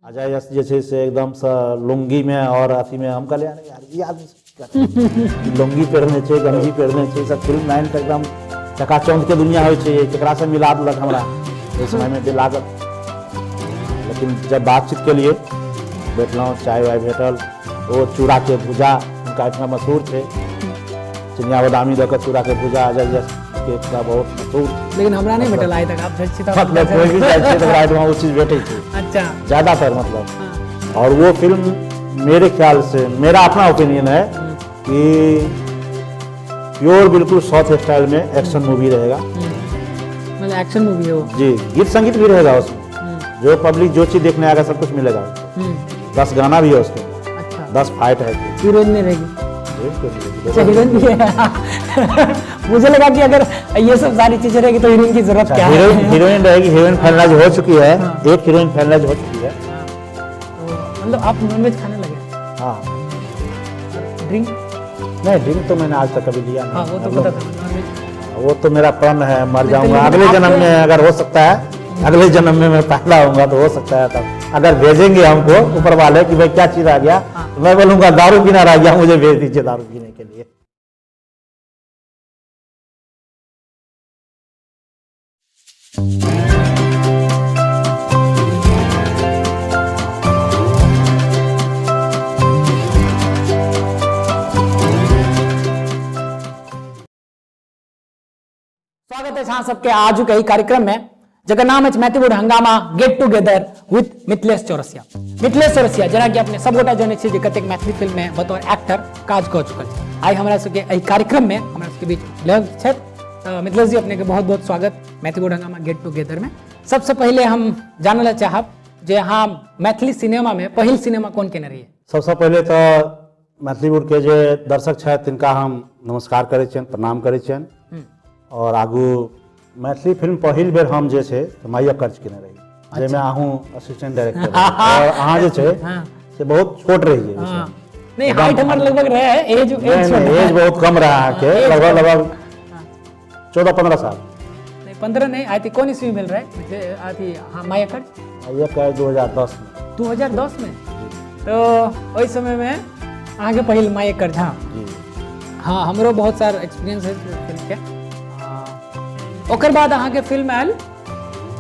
अजय यश जे छै से एकदमसँ लुङ्गीमे आओर अथीमे। हम कहलियै, अरे यार, ई आदमी सब लुङ्गी पहिरने छै, गंजी पहिरने छै, सब फिल्म लाइन तऽ एकदम चकाचौंधके दुनिया होइ छै, केकरासँ मिला देलक हमरा ओहि समयमे जे लागल। लेकिन जब बातचीत केलियै, बैठलहुँ, चाय वाय भेटल, ओ चूड़ाके भुजा हुनका एहिठमा मशहूर छै, चिनिया बादामी दऽ कऽ चूड़ाके भुजा अजय यश के एकटा बहुत मशहूर छै। लेकिन हमरा नहि भेटल आइ तक। आप छी तऽ मतलब कोई भी जाइ छै तऽ ओकरा एहिठमा ओ चीज भेटै छै ज्यादातर मतलब। और वो फिल्म मेरे ख्याल से, मेरा अपना ओपिनियन है कि प्योर बिल्कुल साउथ स्टाइल में एक्शन मूवी रहेगा। मतलब एक्शन मूवी है वो? जी, गीत संगीत भी रहेगा उसमें। जो पब्लिक जो चीज देखने आएगा, सब कुछ मिलेगा उसको। 10 गाना भी है उसके। 10 फाइट है। हीरोइन नहीं रहेगी? अच्छा, हीरोइन भी है। मुझे लगा कि अगर ये सब सारी चीजें रहेगी तो हीरोइन की जरूरत क्या है? हीरोइन, हीरोइन रहेगी। हीरोइन फाइनलाइज हो चुकी है। एक हीरोइन फाइनलाइज हो चुकी है। हाँ, तो मतलब आप नॉनवेज खाने लगे? हाँ। ड्रिंक? नहीं, ड्रिंक तो मैंने आज तक कभी लिया नहीं। हाँ, वो तो पता था, नॉनवेज। वो तो मेरा प्रण है, मर तो जाऊंगा लेकिन अगले जन्म में, अगर हो सकता है अगले जन्म में मैं पैदा होऊंगा तो हो सकता है तब अगर भेजेंगे हमको ऊपर वाले कि भाई क्या चीज आ गया, तो मैं बोलूंगा दारू पीना रह गया, मुझे भेज दीजिए दारू पीने के लिए। स्वागत है अहाँ सबके आजुक एहि कार्यक्रम में, जकर नाम अछि मैथिलीवुड हंगामा get together with Mithilesh Chaurasia. Mithilesh Chaurasia, जेना कि अपने सबगोटा जनै छियै जे कतेक मैथिली फिल्म में बतौर एक्टर काज कऽ चुकल छै, आइ हमरा सबके एहि कार्यक्रम में हमरा सबके बीच उपलब्ध छथि। तऽ मिथिलेश जी, अपने के बहुत बहुत स्वागत मैथिलीवुड हंगामा गेट टुगेदर में। सबसे पहिले हम जानय लए चाहब जे अहाँ मैथिली सिनेमा में पहिल सिनेमा कोन केने रहियै? सबसँ पहिले तऽ मैथिलीवुड के जे दर्शक छथि, तिनका हम नमस्कार करै छियनि, प्रणाम करै छियनि। आओर आगू मैथिली फिल्म पहिल बेर हम जे छै से माइया कर्ज केने रही, जाहिमे अहूँ असिस्टेंट डायरेक्टर रही आओर अहाँ जे छै से बहुत छोट रहियै ओहि समय। नहीं, हाइट हमर लगभग रहे, एज नहीं, नहीं, एज बहुत कम रहा अहाँके, एज लगभग लगभग 14-15 साल। नहीं, 15 नहीं, आई थी कौन ईस्वी मिल रहा है अथी, हाँ, माया कर्ज? माइया कर्ज 2010 में। 2010 में, तो ओहि समय में अहाँके पहिल माया कर्ज? हाँ। जी। हाँ, हमरो बहुत सारा एक्सपीरियंस है फिल्म के। ओकर बाद अहाँके फिल्म आयल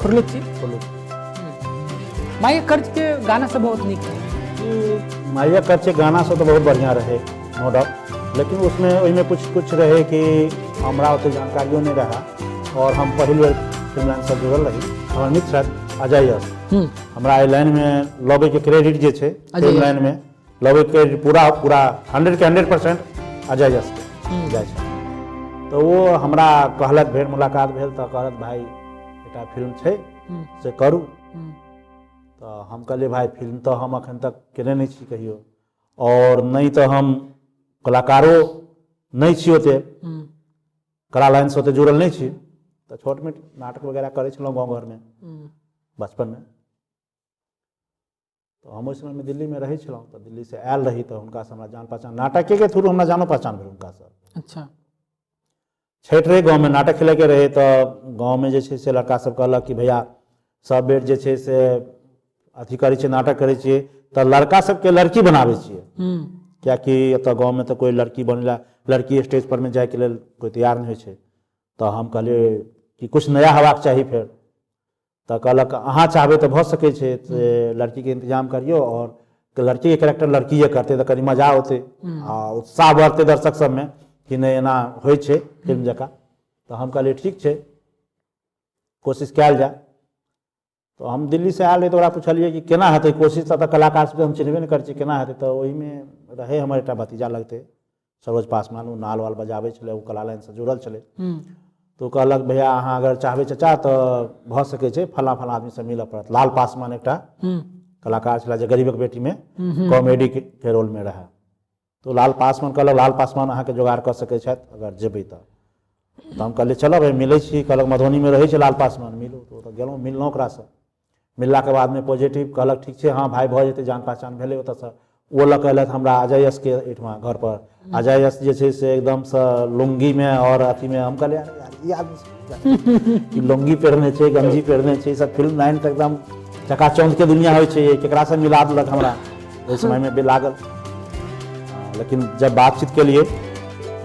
खुरलुच्ची। बोलू। माया कर्ज के गाना सब बहुत नीक है। माइया कर्ज के गाना सब तो बहुत बढ़िया रहे, नो डाउट, लेकिन उसमें ओहिमे कुछ कुछ रहे कि हमरा ओते जानकारियो नहीं रहा और हम पहिल बेर फिल्म लाइन से जुड़ल रही। हमर मित्र छथि अजय यश। हमरा एहि लाइन में लबै के क्रेडिट जे छै, अजय फिल्म यश। लाइन में लबै के क्रेडिट पूरा पूरा 100 के 100% अजय यश के जाइ छै। तऽ ओ हमरा कहलक, भेंट मुलाकात भेल तऽ कहलक, भाई एकटा फिल्म छै, से करू। तऽ हम कहलियै, भाई फिल्म तऽ हम अखन तक केने नहि छी कहियो और नहि तऽ हम कलाकारो नहि छी, ओते कला लाइनसँ ओते जुड़ल नहि छी, तऽ छोट मोट नाटक वगैरह करै छलहुँ गाँव घरमे बचपनमे। तऽ हम ओहि समयमे दिल्लीमे रहै छलहुँ, तऽ दिल्लीसँ आयल रही तऽ हुनकासँ हमरा जान पहचान, नाटकेके थ्रू हमरा जानो पहचान भेल हुनकासँ। छठि रहै, गाँवमे नाटक खेलैके रहै, तऽ गाँवमे जे छै से लड़का सब कहलक कि भैया, सब बेर जे छै से अथी करै छियै, नाटक करै छियै, तऽ लड़का सबके लड़की बनाबै छियै, कियाकि एतऽ गाँवमे तऽ कोइ लड़की बनेला, लड़की स्टेज परमे जाइके लेल कोइ तैयार नहि होइ छै। तऽ हम कहलियै कि किछु नया हेबाक चाही फेर। तऽ कहलक, अहाँ चाहबै तऽ भऽ सकै छै, से लड़कीके इंतजाम करियौ आओर लड़कीके कैरेक्टर लड़कीए करतै तऽ कनि मजा औतै आ उत्साह बढ़तै दर्शक सबमे कि नहि, एना होइ छै फिल्म जकाँ। तऽ हम कहलियै, ठीक छै, कोशिश कयल जाय। तऽ हम दिल्लीसँ आयल रही तऽ ओकरा पुछलियै कि केना हेतै कोशिश, तऽ कलाकार सबके हम चिन्हबे नहि करै छियै, केना हेतै? तऽ ओहिमे रहै हमर एकटा भतीजा लगतै सरोज पासवान, ओ नाल वाल बजाबै छलै, ओ कला लाइनसँ जुड़ल छलै। तऽ ओ कहलक, भैया अहाँ अगर चाहबै चाचा तऽ भऽ सकै छै, फलाँ फलाँ आदमीसँ मिलऽ पड़त। लाल पासवान एकटा कलाकार छलै जे गरीबक बेटीमे कॉमेडी के रोलमे रहै। तऽ लाल पासवान कहलक, लाल पासवान अहाँके जोगाड़ कऽ सकै छथि अगर जेबै तऽ। तऽ हम कहलियै, चलब, मिलै छी। कहलक, मधुबनीमे रहै छै लाल पासवान, मिलू। तऽ ओतऽ गेलहुँ, मिललहुँ ओकरासँ। मिललाके बादमे पॉजिटिव कहलक, ठीक छै, हँ भाय, भऽ जेतै। जान पहचान भेलै ओतऽसँ, ओ लऽ कऽ अयलथि हमरा अजय यशके एहिठमा घर पर। अजय यश जे छै से एकदमसँ लुङ्गीमे आओर अथीमे। हम कहलियै, अरे यार, ई आदमी सब लुङ्गी पहिरने छै, गंजी पहिरने छै, सब फिल्म लाइन तऽ एकदम चकाचौंध के दुनिया होइ छै, केकरासँ मिला देलक हमरा, ओहि समयमे भी लागल। लेकिन जब बातचीत केलिए,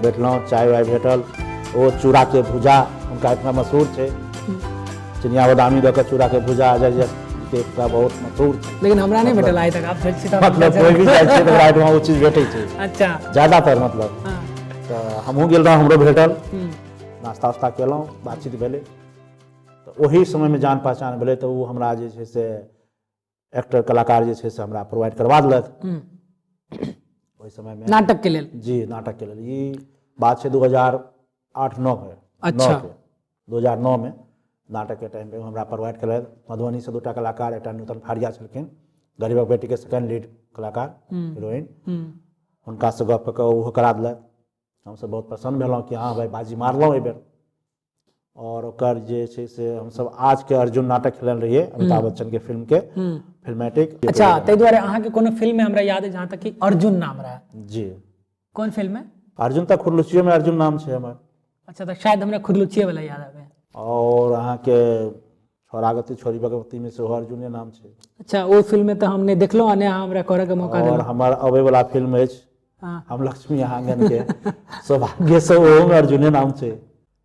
बैठलहुँ, चाय वाय भेटल, ओ चूड़ाके भुजा हुनका इतना मशहूर छै, चिनिया बादामी दऽ कऽ चूड़ाके भुजा अजय जी के एकटा बहुत मशहूर छै। लेकिन हमरा नहि भेटल आइ तक, आप सोच छी तऽ मतलब कोइ भी जाइ छै तऽ ओकरा एहिठमा ओ चीज भेटै छै। अच्छा। ज्यादातर मतलब। तऽ हमहूँ गेल रहौँ, हमरो भेटल, नाश्ता उस्ता केलहुँ, बातचीत भेलै। तऽ ओही समयमे जान पहचान भेलै, तऽ ओ हमरा जे छै से एक्टर कलाकार जे छै से हमरा प्रोवाइड करवा देलक ओहि समयमे नाटक के लेल। जी, नाटक के लेल। ई बात छै 2008-9 के। अच्छा। 2009 में नाटक के टाइम पे हमरा प्रोवाइड केलथि। मधुबनी से दूटा कलाकार, एकटा नूतन फारिया छलखिन, गरीबक बेटी के सेकेंड लीड कलाकार, हीरोइन, हुनका से गप कऽ कऽ ओहो करा देलथि। हमसब बहुत प्रसन्न भेलहुँ कि हँ भाई बाजी मारलहुँ एहिबेर। और ओकर जे छै से हमसब आज के अर्जुन नाटक खेलल रहियै, अमिताभ बच्चन के फिल्म के फिल्मेटिक। अच्छा, ताहि दुआरे अहाँके कोनो फिल्म में हमरा याद है जहाँ तक कि अर्जुन नाम रहा। जी। कोन फिल्म में? अर्जुन तऽ खुरलुचियो में अर्जुन नाम छै हमर। अच्छा, तऽ शायद हमरा खुरलुचिये वाला याद आबे। और अहाँके छोरागति छोरी भगवती में सेहो अर्जुने नाम छै। अच्छा, ओ फिल्म में तऽ हम नहि देखलहुँ आ नहि अहाँ हमरा करऽ के मौका देलहुँ। और हमर अबै वाला फिल्म अछि हम लक्ष्मी आंगन के, सौभाग्य से ओहो में अर्जुने नाम छै।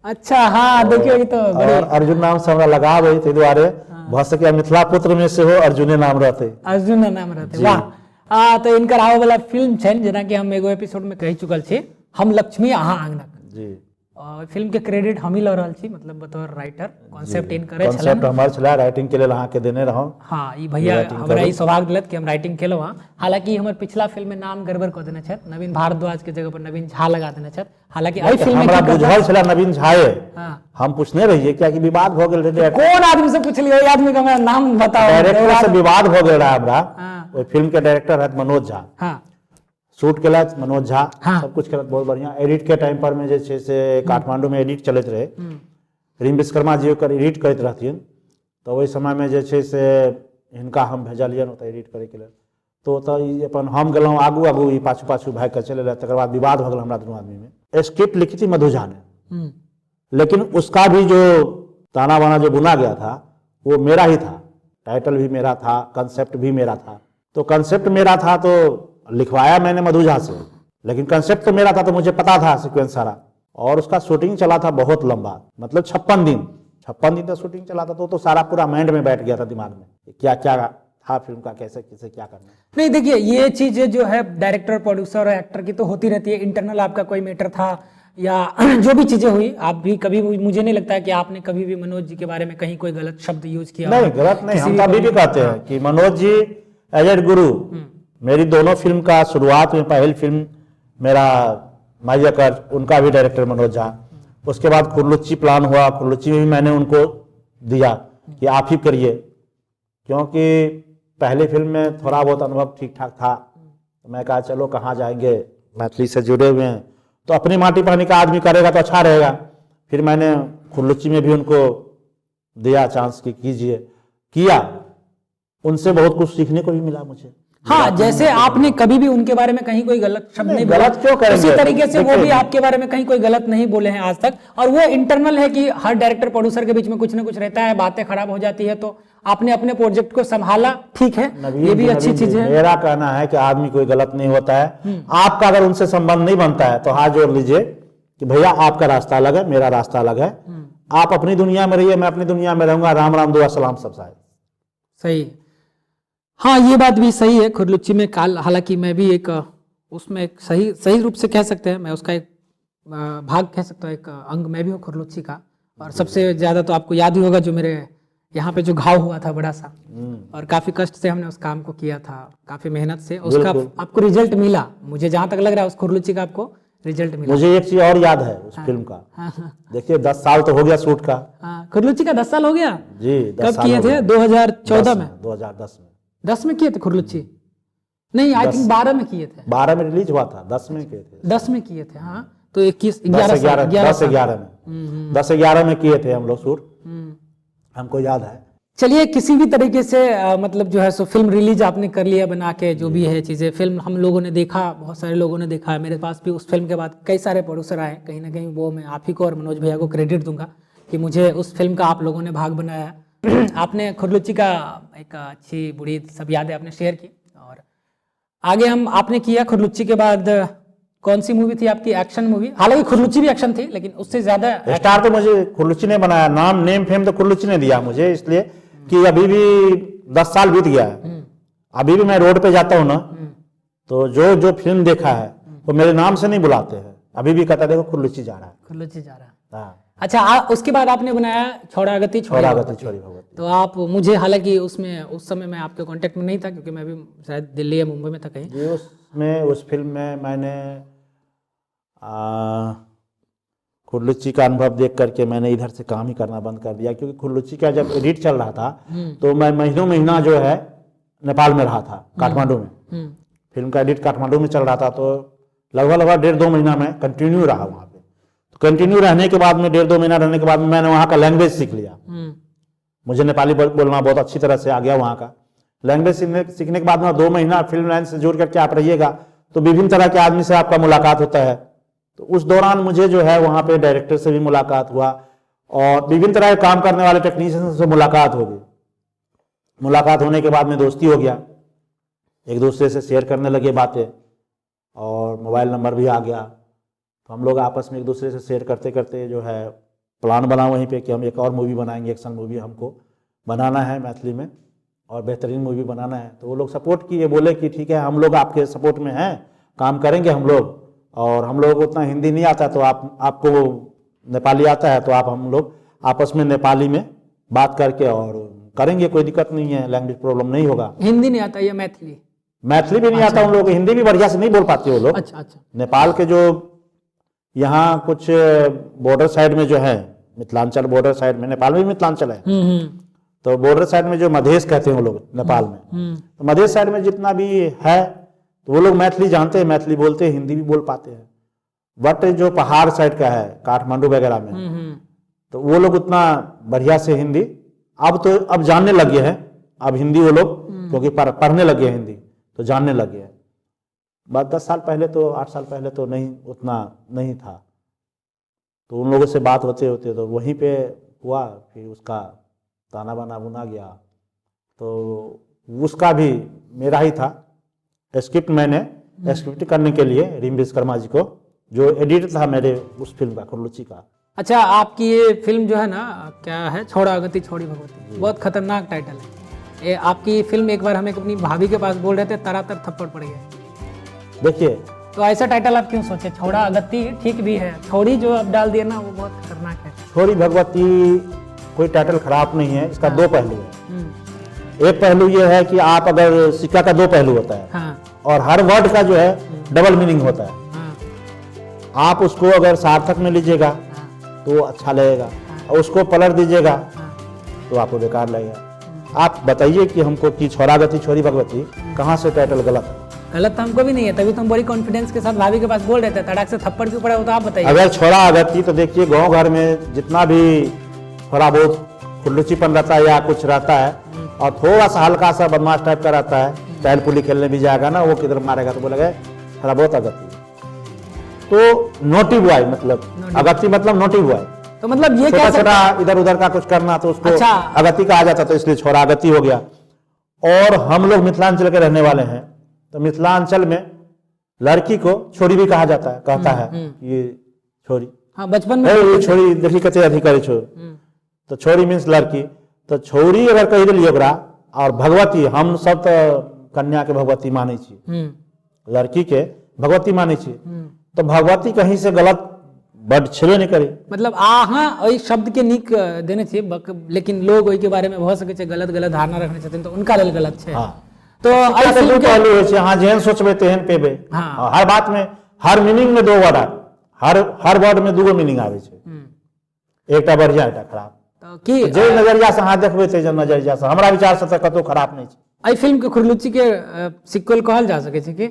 अच्छा, हाँ, देखियौ ई तऽ और अर्जुन नाम से हमरा लगाव है, ताहि दुआरे भऽ सकैए मिथिला पुत्र में सेहो अर्जुने नाम रहतै। अर्जुन नाम रहतै, वाह। तऽ इनकर आबै वाला फिल्म छनि, जेनाकि हम एगो एपिसोड में कहि चुकल छी, हम लक्ष्मी अहाँ आंगनक। जी। ओहि फिल्म के क्रेडिट हम ही लऽ रहल छी, मतलब बतौर राइटर, कॉन्सेप्ट इन करे छलन। कॉन्सेप्ट हमर छला, राइटिंग के लेल अहाँ के देने रहौं। हाँ, ई भैया हमरा ई सौभाग्य देलत कि हम राइटिंग केलहुँ हँ। हालांकि हमर पिछला फिल्म में नाम गड़बड़ कऽ देने छथि, नवीन भारद्वाज के जगह पर नवीन झा लगा देने छथि। हालांकि एहि फिल्म में हमरा बुझल छला नवीन झाए, हम पूछने रहियै कियाकि विवाद भऽ गेल रहै। कोन आदमी से पूछलियै? ओहि आदमी के हमरा नाम बताओ। डायरेक्टर से विवाद भऽ गेल रहा हमरा। ओहि फिल्म के डायरेक्टर रहथि मनोज झा। शूट केलथि मनोज झा, सब कुछ केलथि बहुत बढ़िया। एडिट के टाइम पर में जे छै से काठमांडू में एडिट चलैत रहै, रीम विश्वकर्मा जी ओकर एडिट करैत रहथिन। तऽ ओहि समय में जे छै से हिनका हम भेजलियनि ओतऽ एडिट करैके लेल, तऽ ओतऽ ई अपन हम गेलहुँ आगू आगू, ई पाछू पाछू भागि कऽ चलि एलथि। तकर बाद विवाद भऽ गेल हमरा दुनू आदमी में। स्क्रिप्ट लिखी थी मधु झा ने, लेकिन उसका भी जो ताना बाना जो बुना गया था वो मेरा ही था, टाइटल भी मेरा था, कंसेप्ट भी मेरा था। तो कंसेप्ट मेरा था तो लिखवाया मैंने मधु झा से, लेकिन कंसेप्ट तो मेरा था, तो मुझे पता था सीक्वेंस सारा। और उसका शूटिंग चला था बहुत लंबा, मतलब 56 दिन, 56 दिन तक शूटिंग चला था। तो सारा पूरा माइंड में बैठ गया था, दिमाग में क्या क्या था फिल्म का, कैसे कैसे क्या करना। नहीं देखिए, ये चीज जो है डायरेक्टर, प्रोड्यूसर और एक्टर की तो होती रहती है। इंटरनल आपका कोई मैटर था या जो भी चीजें हुई, आप भी कभी, मुझे नहीं लगता है कि आपने कभी भी मनोज जी के बारे में कहीं कोई गलत शब्द यूज किया। नहीं, गलत नहीं, हम तो अभी भी कहते हैं कि मनोज जी एज ए गुरु, मेरी दोनों फिल्म का शुरुआत में पहली फिल्म मेरा माइया कर, उनका भी डायरेक्टर मनोज झा। उसके बाद खुरलुच्ची प्लान हुआ, खुरलुच्ची में भी मैंने उनको दिया कि आप ही करिए, क्योंकि पहले फिल्म में थोड़ा बहुत अनुभव ठीक ठाक था। तो मैं कहा चलो कहाँ जाएंगे, मैथिली से जुड़े हुए हैं तो अपनी माटी पानी का आदमी करेगा तो अच्छा रहेगा। फिर मैंने खुरलुच्ची में भी उनको दिया चांस कि कीजिए, किया, उनसे बहुत कुछ सीखने को भी मिला मुझे। हाँ, जैसे आपने कभी भी उनके बारे में कहीं कोई गलत शब्द नहीं बोला, गलत क्यों करेंगे? उसी तरीके से वो भी आपके बारे में कहीं कोई गलत नहीं बोले हैं आज तक। और वो इंटरनल है कि हर डायरेक्टर प्रोड्यूसर के बीच में कुछ ना कुछ रहता है, बातें खराब हो जाती है, तो आपने अपने प्रोजेक्ट को संभाला, ठीक है, ये भी अच्छी चीज है। मेरा कहना है कि आदमी कोई गलत नहीं होता है। आपका अगर उनसे संबंध नहीं बनता है तो हाथ जोड़ लीजिए कि भैया आपका रास्ता अलग है, मेरा रास्ता अलग है, आप अपनी दुनिया में रहिए, मैं अपनी दुनिया में रहूंगा, राम राम दुआ सलाम सब साहब। सही, हाँ ये बात भी सही है। खुरलुच्ची में काल, हालांकि मैं भी एक उसमें एक सही सही रूप से कह सकते हैं, मैं उसका एक भाग कह सकता हूँ, एक अंग मैं भी हूँ खुरलुच्ची का। और सबसे ज़्यादा तो आपको याद ही होगा जो मेरे यहाँ पे जो घाव हुआ था बड़ा सा, और काफ़ी कष्ट से हमने उस काम को किया था, काफ़ी मेहनत से, उसका आपको रिजल्ट मिला। मुझे जहाँ तक लग रहा है उस खुरलुच्ची का आपको रिजल्ट मिला। मुझे एक चीज और याद है उस फिल्म का। देखिए 10 साल तो हो गया शूट का। खुरलुच्ची का 10 साल हो गया जी। कब किए थे? 2014 में, 2010 में। 10 में किए थे खुरलुच्ची? नहीं, I think 12 में किए थे। 12 में रिलीज हुआ था, 10 में किए थे। 10 में किए थे, हाँ, तो 21 11 10 11 में, 10 11 में किए थे हम लोग शूट, हमको याद है। चलिए, किसी भी तरीके से मतलब जो है सो फिल्म रिलीज आपने कर लिया बना के, जो भी है चीज़ें, फिल्म हम लोगों ने देखा, बहुत सारे लोगों ने देखा है। मेरे पास भी उस फिल्म के बाद कई सारे प्रोड्यूसर आए, कहीं ना कहीं वो मैं आप ही को और मनोज भैया को क्रेडिट दूंगा कि मुझे उस फिल्म का आप लोगों ने भाग बनाया। आपने खुरलुच्ची का एक अच्छी बुरी सब यादें आपने शेयर की और आगे हम आपने किया खुरलुच्ची के बाद कौन सी मूवी थी आपकी एक्शन मूवी? हालांकि खुरलुच्ची भी एक्शन थी लेकिन उससे ज्यादा स्टार तो मुझे खुरलुच्ची ने बनाया, नाम नेम फेम तो खुरलुच्ची ने दिया मुझे, इसलिए कि अभी भी 10 साल बीत गया है, अभी भी मैं रोड पे जाता हूँ ना तो जो जो फिल्म देखा है वो मेरे नाम से नहीं बुलाते हैं, अभी भी कहता है देखो खुरलुच्ची जा रहा है, खुरलुच्ची जा रहा है। हाँ। अच्छा, उसके बाद आपने बनाया छौड़ागति छोड़ी छौड़ागति छोड़ी भगवती। तो आप मुझे हालांकि उसमें उस समय मैं आपके कांटेक्ट में नहीं था क्योंकि मैं भी शायद दिल्ली या मुंबई में था कहीं। जी, उसमें उस फिल्म में मैंने खुरलुच्ची का अनुभव देख करके मैंने इधर से काम ही करना बंद कर दिया, क्योंकि खुरलुच्ची का जब एडिट चल रहा था तो मैं महीनों महीना जो है नेपाल में रहा था, काठमांडू में। फिल्म का एडिट काठमांडू में चल रहा था, तो लगभग लगभग 1.5-2 महीना मैं कंटिन्यू रहा वहाँ पे। तो कंटिन्यू रहने के बाद में 1.5-2 महीना रहने के बाद में मैंने वहाँ का लैंग्वेज सीख लिया। मुझे नेपाली बोलना बहुत अच्छी तरह से आ गया। वहाँ का लैंग्वेज सीखने के बाद में 2 महीना फिल्म लाइन से जुड़ करके आप रहिएगा तो विभिन्न तरह के आदमी से आपका मुलाकात होता है। तो उस दौरान मुझे जो है वहाँ पे डायरेक्टर से भी मुलाकात हुआ और विभिन्न तरह के काम करने वाले टेक्नीशियन से मुलाकात हो गई। मुलाकात होने के बाद में दोस्ती हो गया, एक दूसरे से शेयर करने लगे बातें और मोबाइल नंबर भी आ गया। तो हम लोग आपस में एक दूसरे से शेयर करते करते जो है प्लान बना वहीं पे कि हम एक और मूवी बनाएंगे, एक्शन मूवी हमको बनाना है मैथिली में और बेहतरीन मूवी बनाना है। तो वो लोग सपोर्ट किए, बोले कि ठीक है हम लोग आपके सपोर्ट में हैं, काम करेंगे हम लोग, और हम लोगों को उतना हिंदी नहीं आता तो आपको नेपाली आता है तो आप हम लोग आपस में नेपाली में बात करके और करेंगे, कोई दिक्कत नहीं है, लैंग्वेज प्रॉब्लम नहीं होगा। हिंदी नहीं आता या मैथिली? मैथिली भी नहीं आता उन लोगों को, हिंदी भी बढ़िया से नहीं बोल पाते वो लोग। अच्छा अच्छा। नेपाल के जो यहाँ कुछ बॉर्डर साइड में जो है मिथिलांचल बॉर्डर साइड में, नेपाल में भी मिथिलांचल है, तो बॉर्डर साइड में जो मधेश कहते हैं वो लोग नेपाल में, तो मधेश साइड में जितना भी है तो वो लोग मैथिली जानते हैं, मैथिली बोलते हैं, हिंदी भी बोल पाते हैं। बट जो पहाड़ साइड का है काठमांडू वगैरह में, तो वो लोग उतना बढ़िया से हिंदी अब जानने लगे हैं, अब हिंदी वो लोग क्योंकि पढ़ने लगे हैं हिंदी तो जानने लगे हैं। बस 10 साल पहले तो 8 साल पहले तो नहीं, उतना नहीं था। तो उन लोगों से बात होते होते तो वहीं पे हुआ, फिर उसका ताना बाना बुना गया। तो उसका भी मेरा ही था स्क्रिप्ट, मैंने स्क्रिप्ट करने के लिए रीम विश्वकर्मा जी को जो एडिटर था मेरे उस फिल्म का खुरलुच्ची का। अच्छा, आपकी ये फिल्म जो है ना, क्या है, छौड़ागति छोड़ी भगवती, बहुत खतरनाक टाइटल है ये आपकी फिल्म। एक बार हम एक अपनी भाभी के पास बोल रहे थे, तरातर थप्पड़ पड़ गया। देखिए, तो ऐसा टाइटल आप क्यों सोचे? छौड़ागति ठीक भी है, छोड़ी जो आप डाल दिए ना वो बहुत खतरनाक है। छोड़ी भगवती कोई टाइटल खराब नहीं है, इसका 2 पहलू है। एक पहलू ये है कि आप अगर सिक्का का 2 पहलू होता है, हाँ, और हर वर्ड का जो है डबल मीनिंग होता है। हाँ, आप उसको अगर सार्थक में लीजिएगा तो अच्छा लगेगा, और उसको पलट दीजिएगा तो आपको बेकार लगेगा। आप बताइए कि हमको कि छौड़ागति छोड़ी भगवती कहाँ से टाइटल गलत है? गलत तो हमको भी नहीं है, तभी तो हम बड़ी कॉन्फिडेंस के साथ भाभी के पास बोल रहे थे, तड़ाक से थप्पड़ क्यों पड़ा वो तो आप बताइए। अगर छौड़ागति तो देखिए गांव घर में जितना भी थोड़ा बहुत खुरलुच्चीपन रहता है या कुछ रहता है और थोड़ा सा हल्का सा बदमाश टाइप का रहता है, टहल पुली खेलने भी जाएगा ना, वो किधर मारेगा तो बोलेगा थोड़ा बहुत अगति। तो नोटी बॉय मतलब अगति मतलब नोटी बॉय, तो मतलब ये छोटा छोटा इधर उधर का कुछ करना तो उसको अच्छा। अगति कहा जाता, तो इसलिए छौड़ागति हो गया। और हम लोग मिथिलांचल के रहने वाले हैं तो मिथिलांचल में लड़की को छोरी भी कहा जाता है, कहता है ये छोरी, हाँ, बचपन में ये छोरी देखी कते अधिकारी छोरी, तो छोरी मीन्स लड़की। तो छोरी अगर कही दिलिए ओकरा, और भगवती हम सब तो कन्या के भगवती मानै छी, लड़की के भगवती मानै छी, तो भगवती कहीं से गलत बड छेबे नहीं करी। मतलब अहाँ एहि शब्द के नीक देने छियै, लेकिन लोग ओहि के बारे में भऽ सकै छै गलत गलत धारणा रखने छथिन तो उनका लेल गलत छै। हाँ। तो एहि दू फिल्म के पहलू होइ छै, अहाँ जेहन सोचबै तेहन पेबै। हाँ। हर बात में हर मीनिंग में 2 वर्ड आबै, हर वर्ड में 2 मीनिंग आबै छै, एकटा बढ़िया एकटा खराब। तो की जे नजरिया से अहाँ देखबै ते नजरिया से हमरा विचार से तऽ कतौ खराब नहीं छै। एहि फिल्म के खुरलुच्ची के सिक्वल कहल जा सकै छै कि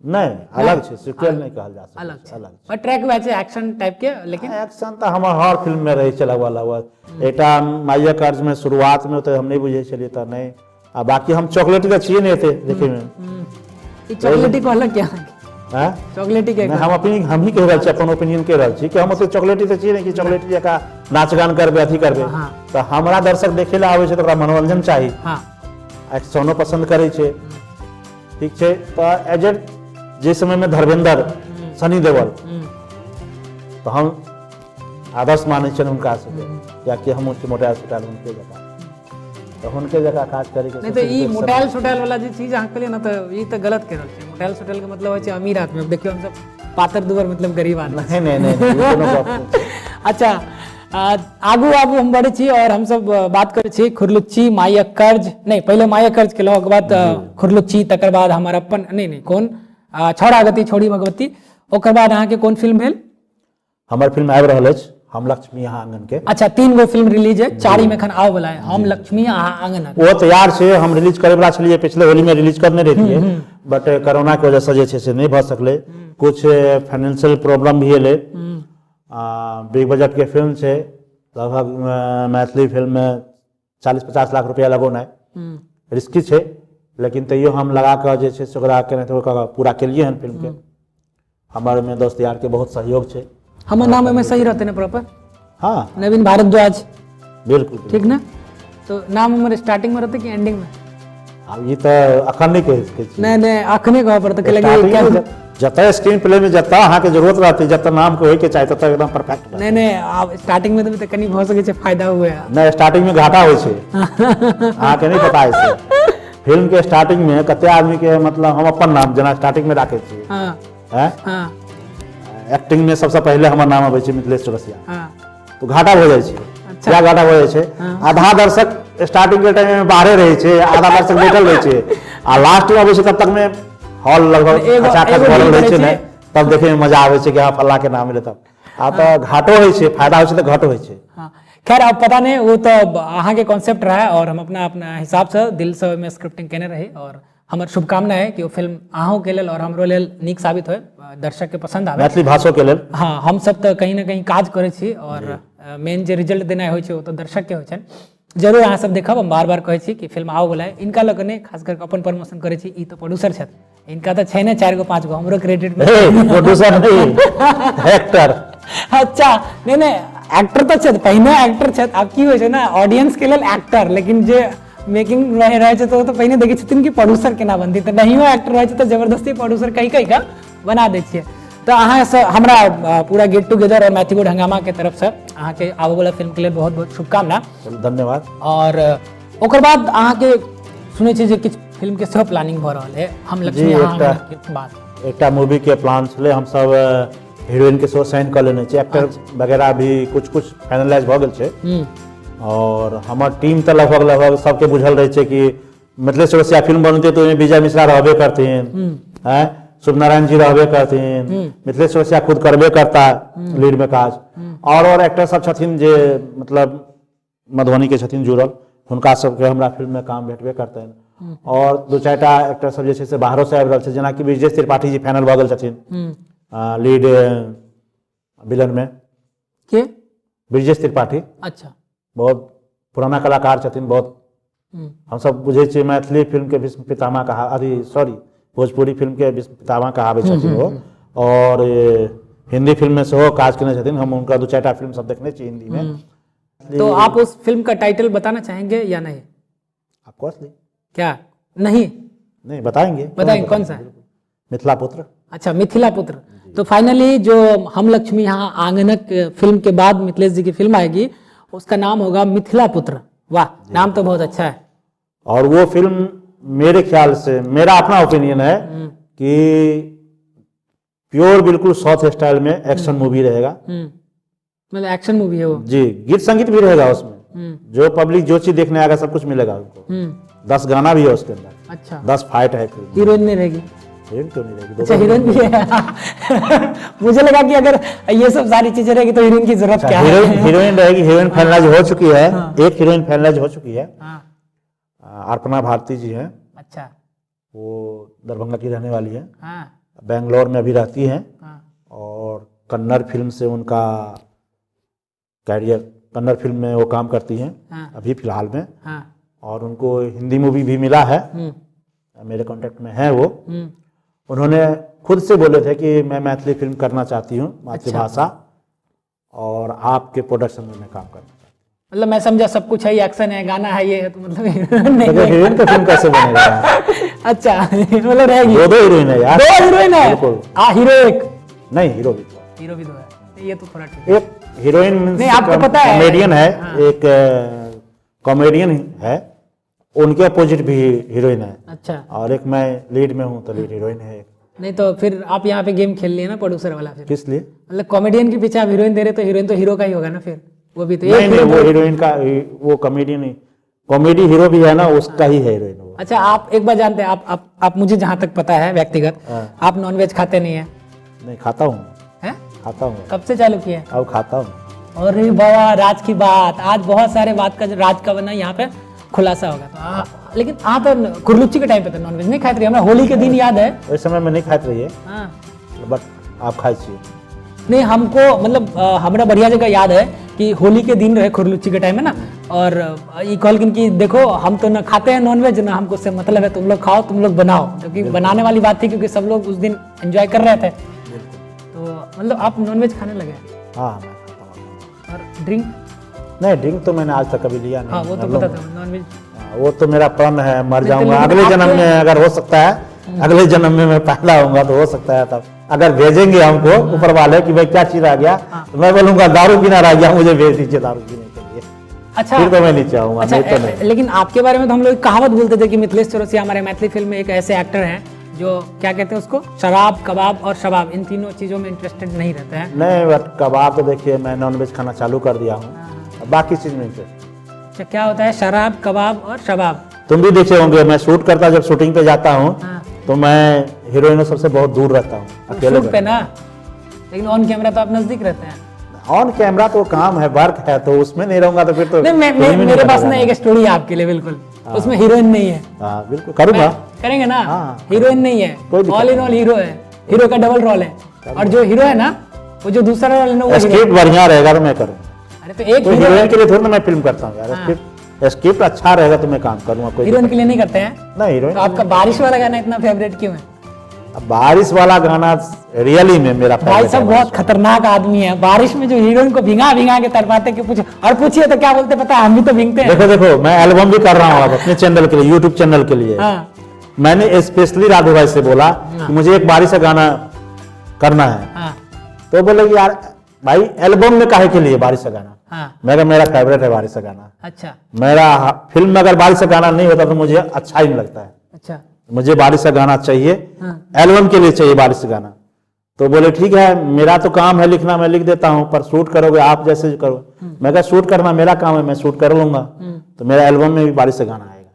नहीं? अलग छै, सिक्वल नहीं कहल जा सकै, अलग छै, अलग पर ट्रैक वएह छै एक्शन टाइप के। लेकिन एक्शन तऽ हमर हर फिल्म में रहै छै लगभग लगभग। एकटा माइया कर्ज में शुरुआत में तऽ हम नहीं बुझै छलियै तऽ नहीं, आ बाकी हम चॉकलेट के छियै नहीं एते देखे में। ई चॉकलेटी कहलक क्या? चॉकलेटी के हम अपनी हम ही कहि रहल छी, अपन ओपिनियन कहि रहल छी कि हम ओते चॉकलेटी तऽ छियै नहि कि चॉकलेटी जकाँ नाच गान करबै अथी करबै। तऽ हमरा दर्शक देखे लए आबै छै तऽ ओकरा मनोरंजन चाही, एक्शनो पसन्द करै छै, ठीक छै। तऽ एज ए जे समयमे धर्मेंद्र, सनी देओल, तऽ हम आदर्श मानै छियनि हुनका सबके, कियाकि हमहूँ छी मोटायल सोटायल हुनके जकाँ, तऽ हुनके जकाँ काज करैके। नहि तऽ ई मोटायल सोटायल वाला जे चीज अहाँ कहलियै ने, तऽ ई तऽ गलत कहि रहल छियै। मोटायल सोटायल के मतलब होइ छै अमीर आदमी। अब देखियौ हमसब पातर दुबर मतलब गरीब आदमी। नहि नहि नहि, कोनो गप नहि। अच्छा, आगू आगू हम बढ़ै छी और हमसब बात करै छी खुरलुच्ची, मायक कर्ज, नहि पहिले मायक कर्ज केलहुँ, ओकर बाद खुरलुच्ची, तकर बाद हमर अपन नहि नहि कोन छौड़ा गति छौड़ी भगवती, ओकर बाद अहाँके कोन फिल्म भेल? हमर फिल्म आबि रहल अछि हम लक्ष्मी अहाँ आंगन के। अच्छा, 3 गो फिल्म रिलीज है, 4 में एखन आबै वाला है हम लक्ष्मी अहाँ आंगन। ओ तैयार छै, हम रिलीज करे वाला छलियै, पिछले होली में रिलीज करने रहियै, बट कोरोना के वजह से जे छै से नहि भऽ सकलै, कुछ फाइनेंशियल प्रॉब्लम भी एलै। बिग बजट के फिल्म छै, लगभग मैथिली फिल्म में 40-50 लाख रुपया लगौनाइ रिस्की छै, लेकिन तैयो हम लगा कऽ जे छै से ओकरा केनाहितो कऽ पूरा केलियै हन फिल्म के। हमर में दोस्त यार के बहुत सहयोग छै। हमर नाम ओहिमे सही रहतै ने प्रॉपर? हाँ, नवीन भारद्वाज, बिल्कुल ठीक ने? तो नाम हमर स्टार्टिंग में रहतै कि एंडिंग में? आब ई तऽ अखन नहि कहि सकै छी। नहि नहि, अखने कहऽ पड़तै, कैलाकि जतऽ स्क्रीन प्ले में जतऽ अहाँके जरूरत रहतै, जतऽ नाम के होइके चाही ततऽ एकदम परफेक्ट। नहि नहि, आब स्टार्टिंग में तऽ कनि भऽ सकै छै फायदा हुए। नहि, स्टार्टिंग में घाटा होइ छै, अहाँके नहि पता है। फिल्म के स्टार्टिंग में कते आदमी के मतलब हम अपन नाम जेना स्टार्टिंग में राखै छियै, एक्टिंग में सबसे पहले हमर नाम अबै छै मिथिलेश चौरसिया, तो घाटा भऽ जाइ छै। क्या घाटा भऽ जाइ छै? आधा दर्शक स्टार्टिंग के टाइम में बाहरे रहै छै, आधा दर्शक बैठल रहै छै, आ लास्ट में अबै छै तब तक में हॉल लगभग खचाखच भरल रहै छै ने, तब देखे में मजा आबै छै कि हाँ फल्ला के नाम एलै तब। आ तऽ घाटो होइ छै, फायदा होइ छै तऽ घाटो होइ छै। खैर अब पता नहीं, वो तो अहाँके कॉन्सेप्ट रहा और हम अपना अपना हिसाबसँ दिलसँ ओहिमे स्क्रिप्टिंग केने रही, और हमर शुभकामना है कि ओ फिल्म अहूँके लेल और हमरो लेल नीक साबित होय, दर्शक के पसंद आवे, मैथिली भाषो के लेल। हाँ, हम सब तऽ कहीं ना कहीं काज करै छी और मेन जे रिजल्ट देनाइ होइ छै ओ तऽ दर्शक के होइ छनि। जरूर अहाँ सब देखब, हम बार बार कहै छी कि फिल्म आबै वला है, इनका लऽ कऽ नहि, खास करके अपन प्रमोशन करै छी, ई तऽ प्रोड्यूसर छथि, इनका तऽ छै ने 4 गो 5 गो, हमरो क्रेडिट में। प्रोड्यूसर नहीं, एक्टर। अच्छा, नहीं नहीं, एक्टर तऽ छथि, पहिने एक्टर छथि। आब की होइ छै ने, ऑडियंस के लेल एक्टर, लेकिन जे मेकिंग रहै छै तऽ ओ तऽ पहिने देखै छथिन कि प्रोड्यूसर केना बनतै, तऽ नहियो एक्टर रहै छै तऽ जबरदस्ती प्रोड्यूसर कहि कहि कऽ बना दै छियै। तऽ अहाँसँ हमरा पूरा गेट टुगेदर और मैथिली हंगामा के तरफसँ अहाँके आबयवला फिल्म के लेल बहुत बहुत शुभकामना। धन्यवाद। और ओकर बाद अहाँके सुनै छी जे किछु फिल्म के सेहो प्लानिंग भऽ रहल है, हम लक्ष्मी के बाद एकटा मूवी के प्लान छलै, हमसब हीरोइन के सेहो साइन कऽ लेने छी, एक्टर वगैरह भी कुछ कुछ फाइनलाइज भऽ गेल छै। और हमर टीम तऽ लगभग लगभग सबके बुझल रहै छै कि मिथिलेश चौरसिया फिल्म बनतै तऽ ओहिमे विजय मिश्रा रहबे करथिन, हैं शुभ नारायण जी रहबे करथिन, मिथिलेश चौरसिया खुद करबे करता लीड में काज, और एक्टर सब छथिन जे मतलब मधुबनी के छथिन जुड़ल, हुनका सबके हमरा फिल्म में काम भेटबे करतनि। और 2-4 टा एक्टर सब जे छै से बाहरो से आबि रहल छै, जेनाकि ब्रिजेश त्रिपाठी जी फाइनल भऽ गेल छथिन लीड विलन में। के? ब्रिजेश त्रिपाठी। अच्छा, बहुत पुराना कलाकार छथिन, बहुत हमसब बुझै छियै मैथिली फिल्म के भीष्म पितामह कहा, अभी सॉरी भोजपुरी फिल्म के भीष्म पितामह कहाबै छथिन वो, और हिंदी फिल्म में सेहो काज केने छथिन, हम हुनका 2-4 टा फिल्म सब देखने छी हिंदी में। तो आप उस फिल्म का टाइटल बताना चाहेंगे या नहीं? ऑफ क्या नहीं? नहीं बताएंगे। बताएंगे, कौन सा है? मिथिला पुत्र। अच्छा, मिथिला पुत्र। तो फाइनली जो हम लक्ष्मी यहाँ आंगनक फिल्म के बाद मिथिलेश जी की फिल्म आएगी, उसका नाम होगा मिथिला पुत्र। वाह, नाम तो बहुत अच्छा है। और वो फिल्म मेरे ख्याल से, मेरा अपना ओपिनियन है कि प्योर बिल्कुल साउथ स्टाइल में एक्शन मूवी रहेगा। मतलब एक्शन मूवी है वो। जी, गीत संगीत भी रहेगा उसमें, जो पब्लिक जो चीज देखने आएगा सब कुछ मिलेगा उनको। 10 गाना भी है उसके अंदर। अच्छा, 10 फाइट है। हीरोइन नहीं रहेगी? हीरोइन क्यों नहीं रहेगी? अच्छा, हीरोइन भी है। मुझे लगा कि अगर ये सब सारी चीजें रहेगी तो हीरोइन की जरूरत क्या है। हीरोइन रहेगी, हीरोइन फाइनलाइज हो चुकी है। हाँ। एक हीरोइन फाइनलाइज हो चुकी है। हाँ। अर्पणा भारती जी हैं। अच्छा, वो दरभंगा की रहने वाली है। हाँ। बेंगलोर में अभी रहती हैं। हाँ। और कन्नड़ फिल्म से उनका कैरियर, कन्नड़ फिल्म में वो काम करती हैं। हाँ। अभी फिलहाल में। हाँ। और उनको हिंदी मूवी भी मिला है, मेरे कांटेक्ट में है वो। उन्होंने खुद से बोले थे कि मैं मैथिली फिल्म करना चाहती हूँ, मातृभाषा, और आपके प्रोडक्शन में मैं काम करना चाहती हूँ। मतलब मैं समझा सब कुछ है, एक्शन है, गाना है, ये है, तो मतलब हीरोइन नहीं तो है। हीरोइन का फिल्म कैसे बनेगा यार? अच्छा, मतलब रहेगी। दो दो हीरोइन है यार। दो हीरोइन है? बिल्कुल। हीरो एक? नहीं, हीरो भी दो। हीरो भी दो है, ये तो थोड़ा ठीक है। एक हीरोइन मीन्स नहीं, आपको पता है। कॉमेडियन है। हाँ। एक कॉमेडियन है, उनके अपोजिट भी हीरोइन है। अच्छा। और एक मैं लीड में हूँ, तो लीड हीरोइन है एक। नहीं तो फिर आप यहाँ पे गेम खेल लिए ना प्रोड्यूसर वाला फिर। किस लिए? मतलब कॉमेडियन के पीछे आप हीरोइन दे रहे तो हीरोइन तो हीरो का ही होगा ना फिर, वो भी तो नहीं एक नहीं, हीरो वो हीरोइन का, वो कॉमेडियन ही, कॉमेडी हीरो भी है ना, उसका ही है हीरोइन वो। अच्छा, आप एक बार जानते हैं, आप मुझे जहाँ तक पता है व्यक्तिगत, हाँ। आप नॉनवेज खाते नहीं है? नहीं, खाता हूँ। हैं? खाता हूँ। कब से चालू किए? अब खाता हूँ। अरे बाबा, राज की बात, आज बहुत सारे बात का राज का बना यहाँ पे खुलासा होगा। तो लेकिन आप तो कुरलुच्ची के टाइम पे तो नॉनवेज नहीं खाते रही, हमें होली के दिन याद है। उस समय में नहीं खाते रहिए। हाँ। बट आप खाए चाहिए। नहीं, हमको मतलब हमारा बढ़िया जगह याद है कि होली के दिन रहे खुरलुच्ची के टाइम में ना, और ये कहलखिन कि देखो हम तो ना खाते हैं नॉनवेज ना हमको उससे मतलब है, तुम लोग खाओ, तुम लोग बनाओ, क्योंकि बनाने वाली बात थी, क्योंकि सब लोग उस दिन एंजॉय कर रहे थे। तो मतलब आप नॉनवेज खाने लगे? हाँ, मैं खाता हूँ। और ड्रिंक? नहीं, ड्रिंक तो मैंने आज तक कभी लिया नहीं। हाँ, वो तो मतलब पता था, नॉनवेज। हाँ, वो तो मेरा प्रण है, मर नहीं, तो जाऊंगा लेकिन अगले जन्म आपके में, अगर हो सकता है अगले जन्म में मैं पैदा होऊंगा तो हो सकता है तब अगर भेजेंगे हमको ऊपर वाले कि भाई क्या चीज आ गया, तो मैं बोलूंगा दारू पीना रह गया, मुझे भेज दीजिए दारू पीने के लिए। अच्छा। फिर तो मैं नीचे आऊंगा, अच्छा, नहीं तो नहीं। लेकिन आपके बारे में तो हम लोग कहावत बोलते थे कि मिथिलेश चौरसिया हमारे मैथिली फिल्म में एक ऐसे एक्टर हैं जो क्या कहते हैं उसको, शराब, कबाब और शबाब, इन तीनों चीजों में इंटरेस्टेड नहीं रहते हैं। नहीं, बट कबाब तो देखिए मैं नॉनवेज खाना चालू कर दिया हूँ, बाकी चीज में इंटरेस्ट। अच्छा, क्या होता है शराब, कबाब और शबाब? तुम भी देखे होंगे, मैं शूट करता, जब शूटिंग पे जाता हूँ हाँ। तो मैं हीरोइनों सबसे बहुत दूर रहता हूँ, अकेले। शूट पे ना, लेकिन ऑन कैमरा तो आप नजदीक रहते हैं। ऑन कैमरा तो काम है, वर्क है, तो उसमें नहीं रहूंगा तो फिर तो नहीं, फिल्म ही नहीं मेरे पास बनेगा। ना एक स्टोरी है आपके लिए, बिल्कुल उसमें हीरोइन नहीं है। हाँ बिल्कुल करूंगा। करेंगे ना? हाँ। हीरोइन नहीं है, कोई दिक्कत ऑल इन ऑल हीरो है, हीरो का डबल रोल है, और जो हीरो है ना वो जो दूसरा रोल है ना वो हीरो। स्क्रिप्ट बढ़िया रहेगा तो मैं करूँगा। अरे तो एक तो हीरो हीरोइन के लिए थोड़ी ना मैं फिल्म करता हूँ यार, स्क्रिप्ट अच्छा रहेगा तो मैं काम करूंगा, कोई हीरोइन के लिए नहीं करते हैं? नहीं, हीरोइन तो आपका बारिश वाला गाना इतना फेवरेट क्यों है? अब बारिश वाला गाना रियली में मेरा भाई favorite साहब है। बहुत खतरनाक आदमी है, बारिश में जो हीरोइन को भिंगा भिंगा के तड़पाते कि पूछे, और पूछिए तो क्या बोलते पता है, हम भी तो भींगते हैं। देखो देखो, मैं एल्बम भी कर रहा हूँ अब अपने चैनल के लिए, यूट्यूब चैनल के लिए। हाँ। मैंने स्पेशली राधु भाई से बोला कि मुझे एक बारिश का गाना करना है। हाँ। तो बोले कि यार भाई एल्बम में काहे के लिए बारिश का गाना? हाँ। मेरा मेरा फेवरेट है बारिश का गाना। अच्छा। मेरा फिल्म में अगर बारिश का गाना नहीं होता तो मुझे अच्छा ही नहीं लगता है। अच्छा। मुझे बारिश का गाना चाहिए, हाँ। एल्बम के लिए चाहिए बारिश का गाना। तो बोले ठीक है, मेरा तो काम है लिखना, मैं लिख देता हूँ, पर शूट करोगे आप जैसे करो। मैं कहा शूट करना मेरा काम है, मैं शूट कर लूंगा, तो मेरा एल्बम में भी बारिश का गाना आएगा।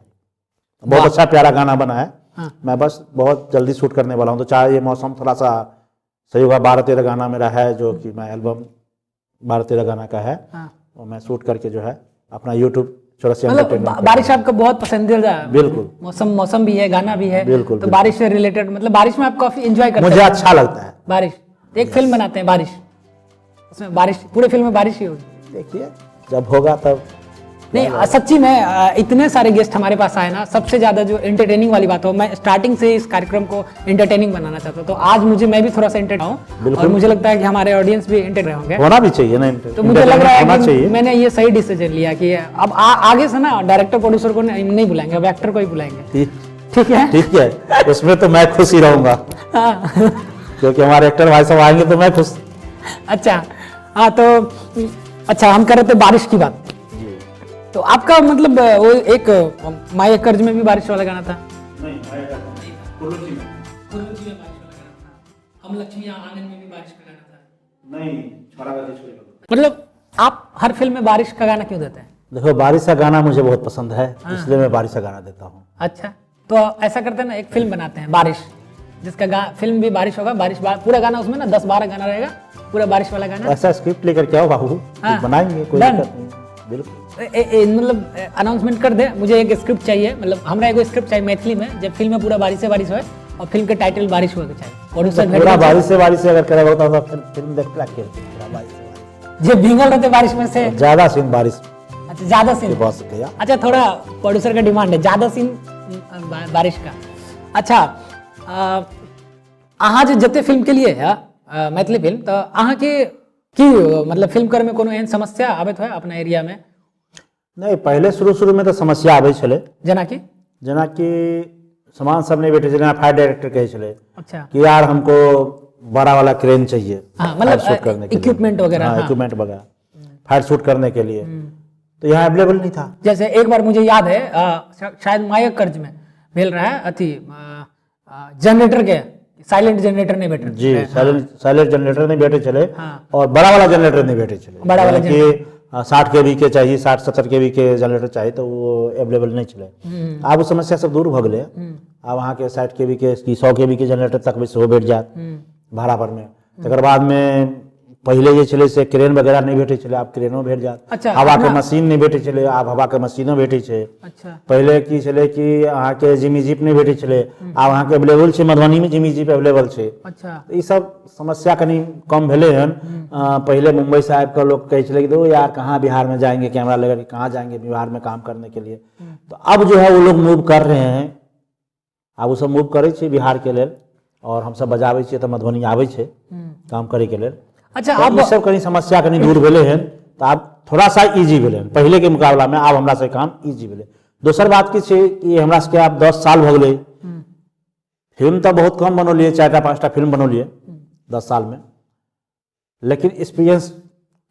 बहुत अच्छा प्यारा गाना बना है। हाँ। मैं बस बहुत जल्दी शूट करने वाला हूँ, तो चाहे ये मौसम थोड़ा सा सही होगा। 12-13 गाना मेरा है जो कि मैं एल्बम 12-13 गाना का है, हाँ। और मैं शूट करके जो है अपना यूट्यूब चौरसिया मतलब एंटरटेनमेंट बारिश आपका बहुत पसंदीदा है। बिल्कुल। मौसम भी है, गाना भी है। बिल्कुल, तो बिल्कुल। बारिश से रिलेटेड, मतलब बारिश में आप काफी एंजॉय करते मुझे हैं। अच्छा लगता है बारिश। एक फिल्म बनाते हैं बारिश, उसमें बारिश, पूरे फिल्म में बारिश ही होगी। देखिए जब होगा तब। नहीं सच्ची में इतने सारे गेस्ट हमारे पास आए ना, सबसे ज्यादा जो एंटरटेनिंग वाली बात हो, मैं स्टार्टिंग से इस कार्यक्रम को एंटरटेनिंग बनाना चाहता हूँ, तो आज मैं भी थोड़ा सा एंटरटेन हूँ और मुझे लगता है कि हमारे ऑडियंस भी एंटरटेन होंगे। होना भी चाहिए ना, तो मुझे लग रहा है कि मैंने ये सही डिसीजन लिया कि अब आगे से ना डायरेक्टर प्रोड्यूसर को नहीं बुलाएंगे, अब एक्टर को ही बुलाएंगे। ठीक है, ठीक है, उसमें तो मैं खुश ही रहूंगा क्योंकि हमारे एक्टर भाई साहब आएंगे तो मैं खुश। अच्छा हाँ, तो अच्छा हम कर रहे थे बारिश की बात। तो आपका मतलब वो एक माया कर्ज में भी बारिश वाला गाना था? नहीं, माया कर्ज नहीं, कुल्लू में। कुल्लू में बारिश वाला गाना था। हम लक्ष्मी आंगन में भी बारिश का गाना था। नहीं, छोरा का छोरी का। मतलब आप हर फिल्म में बारिश का गाना क्यों देते हैं? देखो बारिश का गाना मुझे बहुत पसंद है, इसलिए मैं बारिश का गाना देता हूँ। अच्छा, तो ऐसा करते हैं ना, एक फिल्म बनाते हैं बारिश, जिसका फिल्म भी बारिश होगा, बारिश पूरा गाना उसमें ना 10-12 गाना रहेगा, पूरा बारिश वाला गाना। ऐसा स्क्रिप्ट लेकर के आओ बाबू, बनाएंगे, कोई दिक्कत नहीं। बिल्कुल। मतलब अनाउंसमेंट कर दे, मुझे एक स्क्रिप्ट चाहिए, मतलब हमरा एगो स्क्रिप्ट चाहिए मैथिली में, जब फिल्म में पूरा बारिश से बारिश होए और फिल्म के टाइटल बारिश होए के चाहिए। और उससे तो पूरा बारिश से बारिश से अगर करे होता तो फिर फिल्म देखला के पूरा बारिश से बारिश। जे भींगल रहते बारिश में से ज्यादा सीन बारिश। अच्छा ज्यादा सीन बस गया। अच्छा थोड़ा प्रोड्यूसर का डिमांड है ज्यादा सीन बारिश का। अच्छा अहाँ जे जते फिल्म केलियै है मैथिली फिल्म, तऽ अहाँके की मतलब फिल्म करैमे कोनो एहन समस्या आबैत होइ अपना एरियामे? नहि, पहिले शुरू शुरूमे तऽ समस्या आबै छलै। जेनाकि? जेनाकि सामान सब नहि भेटै छलै। जेना फायर डायरेक्टर कहै छलै अच्छा कि यार हमको बड़ा वाला क्रेन चाहिए। हाँ, मतलब फायर शूट करने के लिए। इक्विपमेंट वगैरह। हाँ, हाँ। इक्विपमेंट वगैरह फायर शूट करने के लिए, तो यहाँ अवेलेबल नहीं था। जैसे एक बार मुझे याद है, शायद मायक कर्ज में भेल रहा है अथी जनरेटर के, साइलेंट जनरेटर नहीं भेटल। जी, साइलेंट जनरेटर नहीं भेटै छलै। हाँ। और बड़ा वाला जनरेटर नहीं भेटै छलै। बड़ा वाला। कि 60 केवी के चाहिए, 60-70 केवी के जनरेटर चाही, तऽ ओ अवेलेबल नहि छलै। आब ओ समस्या सब दूर भऽ गेलै। आब अहाँके 60 केवी के कि 100 केवी के जनरेटर तक भी सेहो भेट जायत भाड़ा पर मे। तकर बादमे पहिले जे छलै से क्रेन वगैरह नहि भेटै छलै, आब क्रेनो भेट जायत। हवाके मशीन नहि भेटै छलै, आब हवाके मशीनो भेटै छै। पहिले की छलै कि अहाँके जिमी जीप नहि भेटै छलै, आब अहाँके अवेलेबल छै, मधुबनीमे जिमी जीप अवेलेबल छै। ई सब समस्या कनि कम भेलै हन। पहिले मुंबई से आबि कऽ लोग कहै छलै कि दो यार, कहाँ बिहार में जाएंगे, कैमरा लेकर के कहाँ जाएंगे बिहार में काम करने के लिए? तो अब जो है वो लोग मूव कर रहे हैं। आब ओ सब मूव करै छै बिहार के लेल और हमसब बजाबै छियै तऽ मधुबनी आबै छै काम करे के लेल। तऽ आब ई सब कनि समस्या कनि दूर भेलै हन, तऽ आब थोड़ा सा इजी भेलै हन। पहिले के मुकाबला में आब हमरा सबके काम इजी भेलै। दोसर बात की छै कि हमरा सबके आब 10 साल भऽ गेलै। फिल्म तऽ बहुत कम बनौलियै, चारिटा पाँचटा फिल्म बनौलियै 10 सालमे, लेकिन एक्सपीरियंस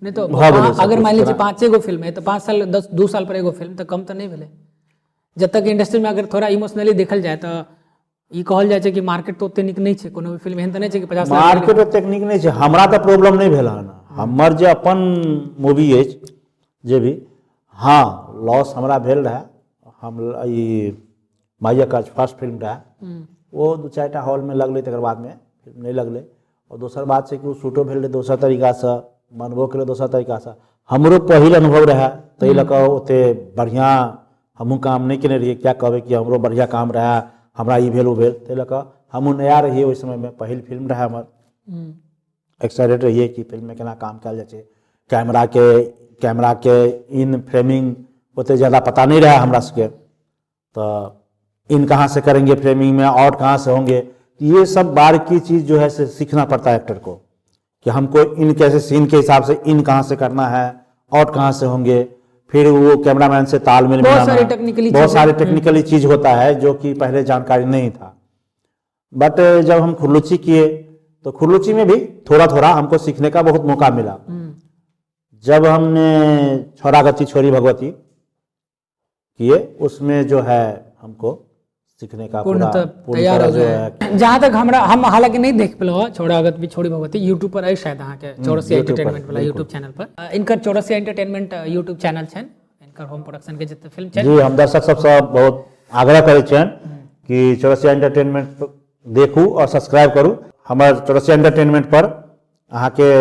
नहि तऽ भऽ गेलै सब अगर कुछ मान लीजिए थोड़ा। पाँचे गो फिल्म है तऽ 5 साल 10, 2 साल पर एगो फिल्म तऽ कम तऽ नहि भेलै। जब तक इंडस्ट्री में अगर थोड़ा इमोशनली देखल जाय तऽ ई कहल जाइ छै कि मार्केट तऽ ओते नीक नहि छै। कोनो भी फिल्म एहन तऽ नहि छै कि 50 लाख। मार्केट ओतेक नीक नहि छै। हमरा तऽ प्रॉब्लम नहि भेल हन, हमर जे अपन मूवी अछि जे भी। हँ, लॉस हमरा भेल रहए। हम ई माइया काज फर्स्ट फिल्म रहए, ओ दू चारिटा हॉलमे लगलै, तकर बादमे फिल्म नहि लगलै। आओर दोसर बात छै कि ओ शूटो भेल रहै दोसर तरीकासँ, बनबो केलै दोसर तरीकासँ। हमरो पहिल अनुभव रहए, ताहि लऽ कऽ ओतेक बढ़िआँ हमहूँ काम नहि केने रहियै। किया कहबै कि हमरो बढ़िआँ काम रहए, हमरा ई भेल, ओ भेल? ताहि लऽ कऽ हमहूँ नया रहियै ओहि समयमे, पहिल फिल्म रहए हमर। एक्साइटेड रहियै कि फिल्ममे केना काम कयल जाइ छै। कैमराके इन फ्रेमिंग ओते ज़्यादा पता नहीं रहा हमरा सबके, तो इन कहाँ से करेंगे फ्रेमिंग में, आउट कहाँ से होंगे, ये सब बारीकी चीज़ जो है से सीखना पड़ता है एक्टर को कि हमको इन कैसे, सीन के हिसाब से इन कहाँ से करना है, आउट कहाँ से होंगे, फिर वो कैमरामैन से तालमेल बहुत मिलाना। सारी technically बहुत चीजें। सारे टेक्निकली चीज होता है जो कि पहले जानकारी नहीं था। बट जब हम खुरलुची किए तो खुरलुची में भी थोड़ा थोड़ा हमको सीखने का बहुत मौका मिला। जब हमने छोरा गति छोरी भगवती किए, उसमें जो है हमको सीखने का पूरा पूर्णतः पूरी तैयार तरह हो जो गए है। जहाँ तक हमरा, हम हालांकि नहीं देख पेलहुँ छौड़ा गति छोड़ी भगवती, यूट्यूब पर अछि शायद अहाँके चौरसिया YouTube पर, एंटरटेनमेंट वाला यूट्यूब चैनल पर। इनकर चौरसिया एंटरटेनमेंट यूट्यूब चैनल छनि, इनकर होम प्रोडक्शन के जते फिल्म छनि। जी, हम दर्शक सबसँ बहुत आग्रह करै छियनि कि चौरसिया एंटरटेनमेंट देखू और सब्सक्राइब करू। हमर चौरसिया एंटरटेनमेंट पर अहाँके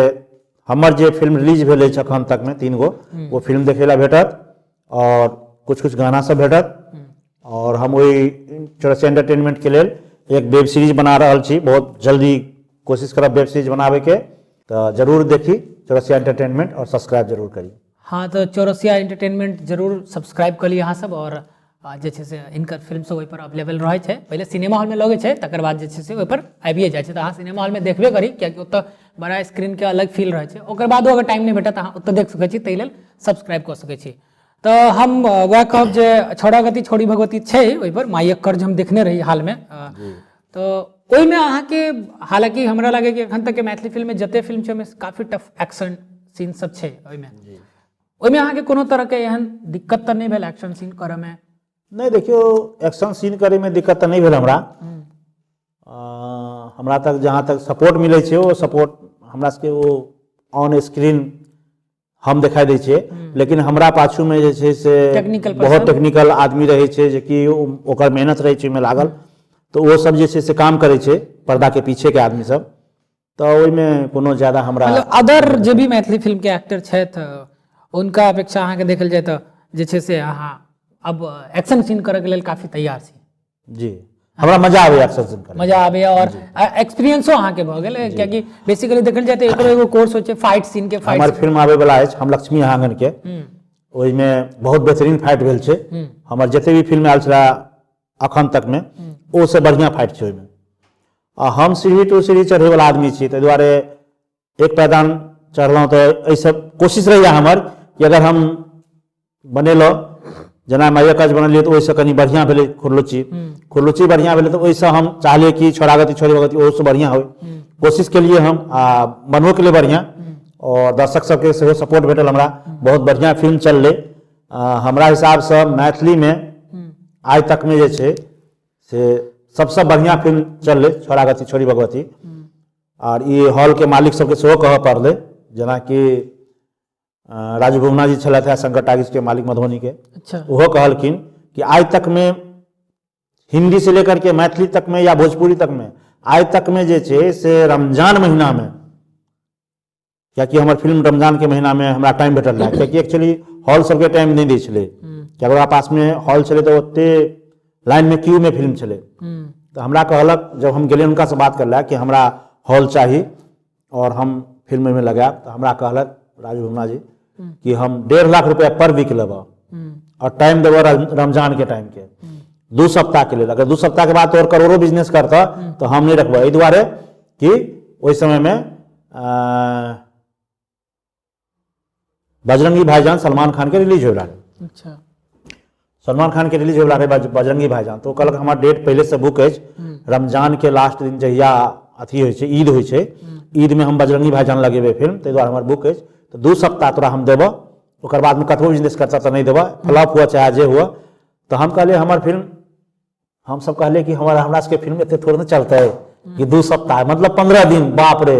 हमर जे फिल्म रिलीज भेल अछि अखन तकमे तीन गो, ओ फिल्म देखै लए भेटत और कुछ कुछ गाना सब भेटत। और हम ओहि चौरसिया एंटरटेनमेंट के लेल एक वेब सीरीज बना रहल छी। बहुत जल्दी कोशिश करब वेब सीरीज बनाबैके। तऽ जरूर देखी चौरसिया एंटरटेनमेंट और सब्सक्राइब जरूर करी। हाँ, तऽ चौरसिया एंटरटेनमेंट जरूर सब्सक्राइब कऽ लिअ अहाँ सब और जे छै से इनकर फिल्म सब ओहिपर अवेलेबल रहै छै। पहिले सिनेमा हॉलमे लगै छै, तकर बाद जे छै से ओहिपर आबिए जाइ छै। तऽ अहाँ सिनेमा हॉलमे देखबे करी, कियाकि ओतऽ बड़ा स्क्रीनके अलग फील रहै छै। ओकर बादो अगर टाइम नहि भेटत, अहाँ ओतऽ देख सकै छी, ताहि लेल सब्सक्राइब कऽ सकै छी। तऽ हम वएह कहब जे छौड़ा गति छोड़ी भगवती छै ओहिपर, मायक कर्ज हम देखने रही हालमे, तऽ ओहिमे अहाँके, हालांकि हमरा लागै कि एखन तक के मैथिली फिल्ममे जते फिल्म छै ओहिमे काफी टफ एक्शन सीन सब छै। ओहिमे ओहिमे अहाँके कोनो तरहके एहन दिक्कत तऽ नहि भेल एक्शन सीन करऽमे? नहि, देखियौ, एक्शन सीन करैमे दिक्कत तऽ नहि भेल हमरा। हमरा तक जहाँ तक सपोर्ट मिलै छै, ओ सपोर्ट हमरा सबके ओ ऑन स्क्रीन हम देखाइ दै छियै, लेकिन हमरा पाछूमे जे छै से Technical बहुत person। Technical आदमी रहै छै, जे कि ओकर मेहनत रहै छै ओहिमे लागल, तऽ ओ सब जे छै से काम करै छै, पर्दाके पीछेके आदमी सब। तऽ ओहिमे कोनो ज्यादा हमरा मतलब अदर जे भी मैथिली फिल्म के एक्टर छथि, उनका अपेक्षा अहाँके देखल जाय तऽ जे छै से अहाँ अब एक्शन सीन करऽ के लेल काफी तैयार छी। जी, हमरा मजा आबैए एक्शन सीन करैमे। मजा आबैए और एक्सपीरियंसो अहाँके भऽ गेल, कियाकि बेसिकली देखल जाय तऽ एकरो एगो कोर्स होइ छै फाइट सीन के, फाइट हमर फिल्म आबै वाला अछि हम लक्ष्मी आंगन के, ओहिमे बहुत बेहतरीन फाइट भेल छै। हमर जते भी फिल्म आयल छलै अखन तकमे, ओसँ बढ़िआँ फाइट छै ओहिमे। आ हम सीढ़ी टू सीढ़ी चढ़ैवला आदमी छी, ताहि दुआरे एक पैदान चढ़लहुँ तऽ एहिसँ कोशिश रहैए हमर कि अगर हम बनेलहुँ, जेना माइया काज बनेलियै तऽ ओहिसँ कनि बढ़िआँ भेलै खुरलुच्ची, खुरलुच्ची बढ़िआँ भेलै तऽ ओहिसँ हम चाहलियै कि छोड़ागति छोड़ागति ओहोसँ बढ़िआँ होइ, कोशिश केलियै हम आ बनबोके लिए बढ़िआँ, आओर दर्शक सबके सेहो सपोर्ट भेटल हमरा, बहुत बढ़िआँ फिल्म चललै। हमरा हिसाबसँ मैथिलीमे आइ तकमे जे छै से सबसँ बढ़िआँ फिल्म चललै छोड़ागति छोड़ी भगवती। आर ई हॉलके मालिक सबके सेहो कहऽ पड़लै, जेनाकि राजू भुवना जी छलथि हेँ शंकर टाकीजके मालिक मधुबनीके। अच्छा। ओहो कहलखिन कि आइ तक में हिंदी से लेकर के मैथिली तक में या भोजपुरी तक में आइ तक में जे छै से रमजान महीना में, कियाकि हमर फिल्म रमजान के महीना में हमरा टाइम भेटल रहै, कियाकि एक्चुअली हॉल सबके टाइम नहि दै छलै, कियाकि ओकरा पासमे हॉल छलै तऽ ओते लाइनमे क्यूमे फिल्म छलै। तऽ हमरा कहलक, जब हम गेलियै हुनकासँ बात करला कि हमरा हॉल चाही और हम फिल्म ओहिमे लगायब, तऽ हमरा कहलक राजू भुवना जी कि हम 1.5 लाख रुपया पर वीक लेबऽ और टाइम देबऽ रमजान के टाइम के 2 सप्ताह के लेल, अगर 2 सप्ताह के बाद तोहर करोड़ो बिजनेस करतऽ तऽ हम नहि रखबऽ, एहि दुआरे कि ओहि समयमे बजरंगी भाईजान सलमान खान के रिलीज होय रहै। अच्छा। सलमान खान के रिलीज होय रहै बजरंगी भाईजान, तो कहलक हमर डेट पहिले से बुक अछि, रमजान के लास्ट दिन जहिया अथी होइ छै ईद होइ छै, ईद में हम बजरंगी भाईजान लगेबै फिल्म, ताहि दुआरे हमर बुक अछि, तऽ 2 सप्ताह तोरा हम देबऽ, ओकर बादमे कतबो बिजनेस करतऽ तऽ नहि देबऽ, फ्लॉप हुअ चाहे जे हुअ। तऽ हम कहलियै हमर फिल्म, हम सब कहलियै कि हमरा सबके फिल्म एते थोड़े ने चलतै कि 2 सप्ताह, मतलब 15 दिन, बाप रे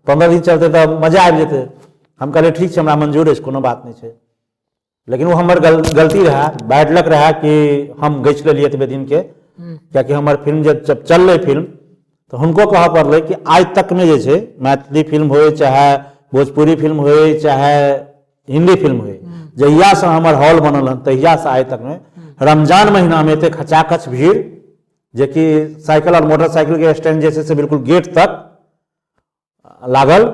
15 दिन चलतै तऽ मजा आबि जेतै। हम कहलियै ठीक छै हमरा मंजूर अछि, कोनो बात नहि छै। लेकिन ओ हमर गलती रहै, बैड लक रहै कि हम गछि लेलियै एतबे दिनके, कियाकि हमर फिल्म जब चललै फिल्म तऽ हुनको कहऽ पड़लै कि आइ तकमे जे छै मैथिली फिल्म होइ चाहे भोजपुरी फिल्म होइ चाहे हिंदी फिल्म होइ, जहियासँ हमर हॉल बनल हन तहियासँ आइ तकमे रमजान महीनामे एते खचाखच भीड़ जेकि साइकिल आओर मोटरसाइकिलके स्टैंड जे छै से बिल्कुल गेट तक लागल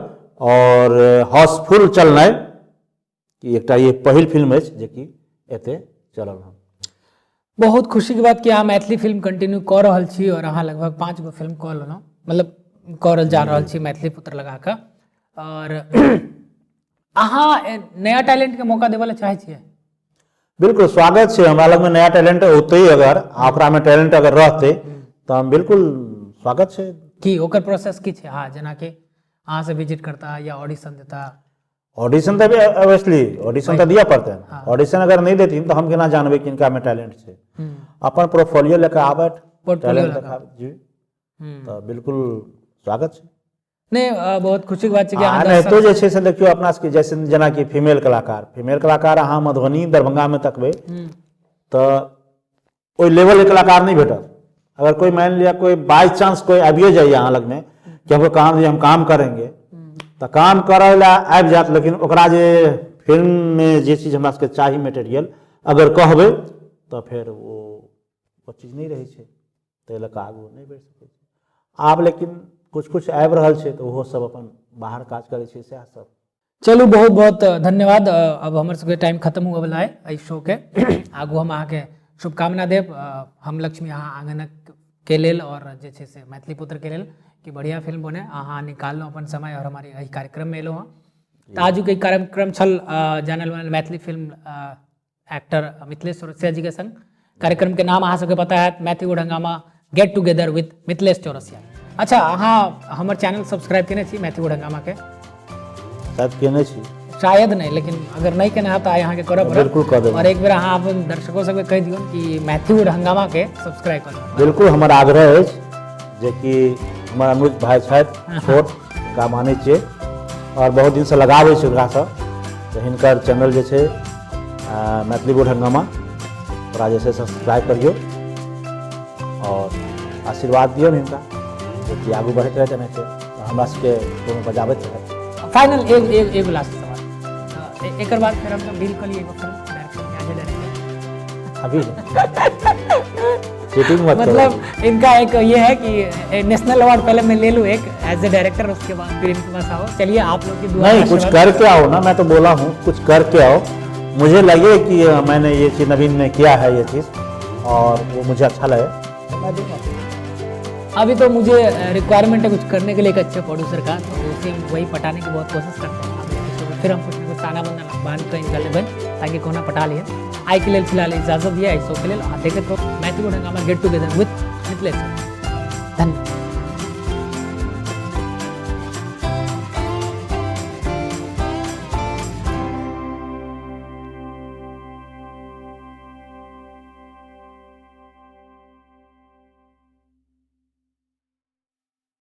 और हाउसफुल चलनाइ कि एकटा ये पहिल फिल्म अछि जेकि एते चलल हन। बहुत खुशी के बात कि अहाँ मैथिली फिल्म कंटिन्यू कऽ रहल छी और अहाँ लगभग 5 गो फिल्म कऽ लेलहुँ, मतलब करल जा रहल छी मैथिली पुत्र लगा कऽ। और अहाँ नया टैलेंट के मौका देबऽ लए चाहै छियै? बिल्कुल स्वागत छै, हमरा लगमे नया टैलेंट औतै अगर आ ओकरामे टैलेंट अगर रहतै तऽ हम बिल्कुल स्वागत छै। की ओकर प्रोसेस की छै? हाँ, जेनाकि अहाँ से विजिट करता या ऑडिशन देता? ऑडिशन तऽ ऑब्वियसली ऑडिशन तऽ दिअ पड़तै। हाँ। ऑडिशन अगर नहि देथिन तऽ हम केना जानबै कि इनका में टैलेंट छै। अपन पोर्टफोलियो लऽ कऽ आबथि, टैलेंट देखाब जी, तऽ बिल्कुल स्वागत छै। नहि, बहुत खुशी के बात छै कि अहाँ एनाहितो जे छै से देखियौ अपना सबके जैसे जेनाकि फीमेल कलाकार अहाँ मधुबनी दरभंगामे तकबै तऽ ओहि लेवलके कलाकार नहि भेटत। अगर कोई मान लिया कोई बाई चांस कोई आबिए जाइए अहाँ लगमे कि हमको काम जे हम काम करेंगे तऽ काम करय लए आबि जायत, लेकिन ओकरा जे फिल्ममे जे चीज हमरा सबके चाही मटेरियल अगर कहबै तऽ फेर ओ चीज नहि रहै छै, ताहि लऽ कऽ आगू नहि बढ़ि सकै छै आब। लेकिन कुछ कुछ आबि रहल छै तऽ ओहो सब अपन बाहर काज करै छै, सएह सब। चलू, बहुत बहुत धन्यवाद। अब हमर सबके टाइम खत्म हुए वाला है एहि शो के। आगू हम अहाँके शुभकामना देब, हम लक्ष्मी अहाँ आंगनक के लेल और जे छै से मैथिली पुत्र के लेल कि बढ़िया फिल्म बने। अहाँ निकाललहुँ अपन समय और हमारे एहि कार्यक्रम में एलहुँ हँ। तऽ आजुक ई कार्यक्रम छल जानल मानल मैथिली फिल्म एक्टर मिथिलेश चौरसिया जी के संग। कार्यक्रम के नाम अहाँ सबके पता है, मैथिली हंगामा get together with Mithilesh Chaurasia. अच्छा, अहाँ हमर चैनल सब्सक्राइब केने छी मैथिली हंगामा के? शायद केने छी। शायद नहीं, लेकिन अगर नहीं केने तऽ आइ अहाँके करऽ पड़त। बिल्कुल कऽ देबै। और एक बेर अहाँ अपन दर्शको सबके कहि दियौ कि मैथिली हंगामा के सब्सक्राइब करू। बिल्कुल, हमर आग्रह अछि जेकि हमर अनुज भाई छथि छोट, हुनका मानै छियै और बहुत दिनसँ लगाव अछि हुनकासँ, तऽ हिनकर चैनल जे छै मैथिली बोर्ड हंगामा ओकरा जे छै सब्सक्राइब करियौ और आशीर्वाद दियौ हिनका जेकि आगू बढ़ैत रहै एनाहिते हमरा सबके कोनो बजाबैत रहै। फाइनल एक एक एगो लास्ट सवाल, एकर बाद फेर हम सब डील कऽ लिए एगो फिल्म डायरेक्शन में आगे डायरेक्टर अभी चीटिंग मत करो। मतलब इनका एक ये है कि नेशनल अवार्ड पहले मैं ले लूँ एक एज ए डायरेक्टर, उसके बाद फिर इनके पास आओ। चलिए आप लोग की दुआ नहीं, कुछ करके आओ ना, मैं तो बोला हूँ कुछ करके आओ, मुझे लगे कि मैंने ये चीज नवीन ने किया है ये चीज और वो मुझे अच्छा लगे तो मैं दूंगा। अभी तो मुझे रिक्वायरमेंट है कुछ करने के लिए एक अच्छे प्रोड्यूसर का, तो उसे हम वही पटाने की बहुत कोशिश करते हैं। अब फिर हम कुछ ना कुछ ताना बंदा बांध कर निकाले बन ताकि कोना पटा लिए। आइ के लेल फिलहाल इजाजत दिया, शो के लेल आ देखैत रहू मैथिली हंगामा गेट टुगेदर विथ मिथिलेश। धन्यवाद।